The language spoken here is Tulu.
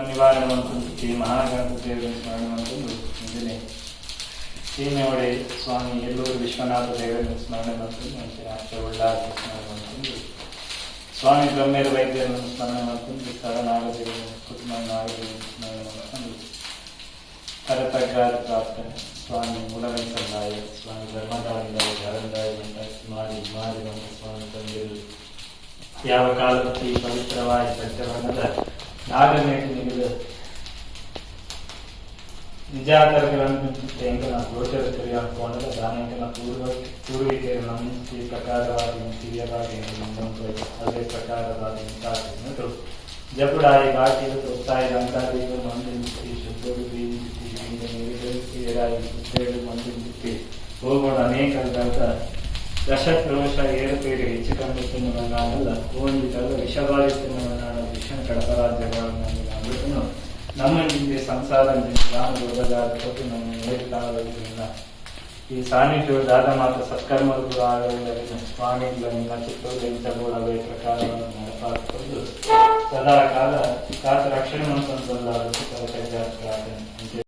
ನಿವಾರಣೆ ಮಂತೊಂದು ಶ್ರೀ ಮಹಾಗಣಪತಿ ದೇವರ ಸ್ಮರಣೆ ಮಂತೊಂದು ಅಂಚನೆ ಸೀಮೆವಡೆ ಸ್ವಾಮಿ ಎಲ್ಲೂರು ವಿಶ್ವನಾಥ ದೇವರನ್ನು ಸ್ಮರಣೆ ಮಂತೊಂದು ಅಂಚನೆ ಅಕ್ಷ ಉಳ್ಳಾಲ ಸ್ಮರಣೆ ಮಂತೊಂದು ಸ್ವಾಮಿ ಬ್ರಹ್ಮೇರ ವೈದ್ಯರನ್ನು ಸ್ಮರಣೆ ಮಂತೊಂದು ಸ್ಥಳ ನಾಗದೇವರನ್ನು ಕುಟುಂಬ ನಾಗದೇವರನ್ನು ಸ್ಮರಣೆ ಮಂತೊಂದು ಕರತಗ್ಗಾದ ಪ್ರಾರ್ಥನೆ. ಸ್ವಾಮಿ ಮೂಲವೆಂಕಲ್ಲಾಯ, ಸ್ವಾಮಿ ಧರ್ಮದಾನಂದಾಯ, ಧರಂದಾಯ ಬಂದ ಮಾಡಿ ಮಾಡಿ ಬಂದ ಸ್ವಾಮಿ ತಂದಿರು ಯಾವ ಕಾಲಕ್ಕೆ ಈ ಪವಿತ್ರವಾದ ಸತ್ಯವನ್ನದ ನಾಗಮೇಟು ನಿಗದ ನಿಜಾತರಗಳನ್ನು ಎಂಕನ ಗೋಚರ ತಿಳಿಯಕೊಂಡದ ದಾನೆಂಕನ ಪೂರ್ವಿಕರು ನಮ್ಮ ಈ ಪ್ರಕಾರವಾಗಿ ತಿಳಿಯವಾಗಿ ನಮ್ಮೊಂದು ಅದೇ ಪ್ರಕಾರವಾಗಿ ಉಂಟಾಗುವುದು. ಜಪುಡಾಯಿ ಬಾಕಿಲು ತೊತ್ತಾಯಿ ಲಂಕಾದೀಪ ಮಂದಿಂತಿ ಶುದ್ಧರು ಬೀಂತಿ ನೀರು ಸುತ್ತೇಳು ಮಂದಿಂತಿ ಹೋಗೋಣ. ಅನೇಕ ದಶಕ್ರೋಶ ಏರುಪೇರು ಹೆಚ್ಚು ಕಂಡುತ್ತಿನ್ನವನ್ನಾಗಲ್ಲ ಓಂಜಿತಲ್ಲ ವಿಷಬಾಧಿತಿನ್ನವನ್ನಾಡ ವಿಷಣ ಕಡಪರಾಜ್ಯಗಳನ್ನು ನಮ್ಮ ಹಿಂದೆ ಸಂಸಾರ ರಾಮ ನಮ್ಮ ನೇರುತ್ತಾಳದಿಂದ ಈ ಸಾನ್ನಿಧ್ಯವು ದಾದ ಮಾತ್ರ ಸತ್ಕರ್ಮಗಳು ಆಗಲಿಲ್ಲ. ಸ್ವಾಮಿ, ನಿಮ್ಮ ಚಿತ್ತವು ಎಂಚಬೋಳವೇ ಪ್ರಕಾರವನ್ನು ನಡೆಪಾಡಿಕೊಂಡು ಸದಾ ಕಾಲ ಕಾತ ರಕ್ಷಣೆ ಮಂತಂದಲ್ಲ. ಪ್ರಾರ್ಥನೆ.